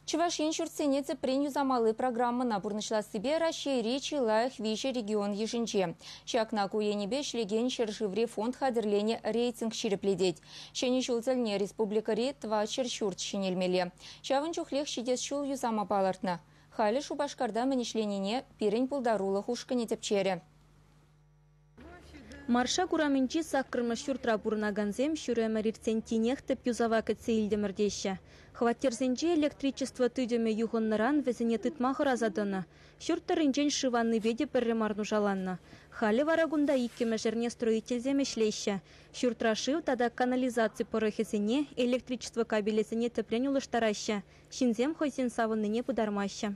Чӑваш Ен ҫуртсене тӗпрен юсамалли программӑна пурнӑҫлассипе Раҫҫейри чи лайӑх 3 регион йышӗнче. Ҫакна ку енӗпе ӗҫлекен ҫӗршыври фонд хатӗрленӗ рейтинг ҫирӗплетет. Ҫӗнӗ ҫул тӗлне республикӑри 400 ҫурт ҫӗнелмелле. Ҫавӑн чухлех ҫитес ҫул юсама палӑртнӑ. Халӗ Шупашкарта мӗн ӗҫленине пирӗн пултарулӑх ушкӑнӗ тӗпчерӗ. Маршак урамӗнчи 8-мӗш ҫуртра пурӑнакансем ҫур ӗмӗр иртсен тинех тӗп юсава кӗтсе илтӗмӗр теҫҫӗ. Хваттерсенче электричество тытӑмӗ юхӑннӑран вӗсене тытма хӑраса тӑнӑ. Ҫурт тӑрринчен шыв аннипе те пӗрре мар нушаланнӑ. Халӗ вара кунта иккӗмӗш эрне строительсем ӗҫлеҫҫӗ. Ҫуртра шыв тата канализаци пӑрӑхӗсене, электричество кабелӗсене тӗпрен улӑштараҫҫӗ. Ҫынсем хӑйсен савӑннине пытармаҫҫӗ.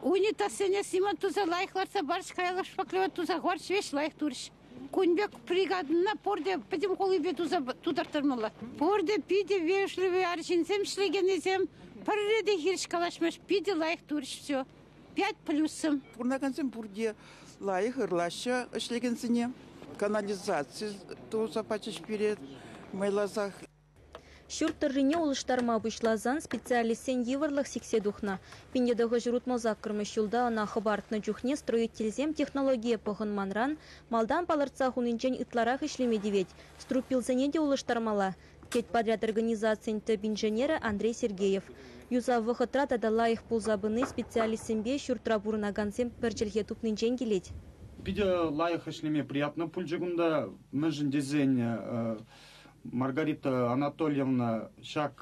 Унитазсене симон туса лайӑх лартса парӗҫ, каялла шпаклевать туса хӑварчӗҫ, веҫ лайӑх турӗҫ. Кун пек бригадӑна пурте пӗтӗм хулипе туса тутарттармалла. Пурте питӗ вежливый арҫынсем ӗҫлекеннисем пӗрре те хирӗҫ калаҫмасть, питӗ лайӑх турӗҫ все. 5 плюсом. Пурӑнакансем пурте лайӑх ырлаҫҫӗ ӗҫлекенсене. Канализаци туса пачӗҫ пире майласах. Ҫурт тӑррине улӑштарма пуҫласан специалистсен йывӑрлӑх сиксе тухнӑ. 1968 ҫулта ӑна хӑпартнӑ чухне строительсем технологие пӑхӑнманран малтан палӑртса хунинчен ытларах ӗҫлеме тивет, стропилсене те улӑштармалла, тет подряд организацийӗн тӗп инженерӗ Андрей Сергеев. Юсав вӑхӑтра тата лайӑх пулса пыни специалистсемпе ҫуртра пурӑнакансем пӗр чӗлхе тупнинчен килет. Питӗ лайӑх ӗҫлеме приятно пулчӗ кунта, мӗншӗн тесен Маргарита Анатольевна ҫак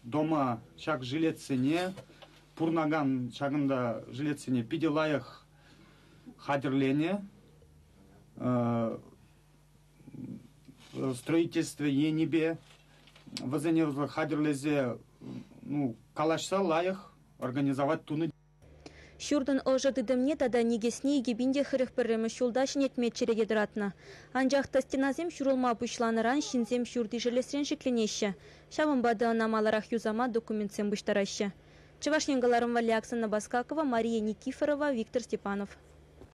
дома, ҫак жилетсене, пурӑнакан ҫакӑнта жилетсене питӗ лайӑх хатӗрленӗ. Строительство енӗпе вӗсене хатӗрлесе, ну, калаҫса лайӑх организовать тунӑ. Ҫуртӑн ӑшӑ тытӑмне тата никӗсне 2041 ҫулта ҫӗнетме черете тӑратнӑ. Анчах та стенасем ҫурӑлма пуҫланӑран ҫынсем ҫурт ишӗлесрен шикленеҫҫӗ. Ҫавӑнпа та ӑна маларах юсама документсем пуҫтараҫҫӗ. Чӑваш Ен кӑларӑм валли Оксана Баскакова, Мария Никифорова, Виктор Степанов.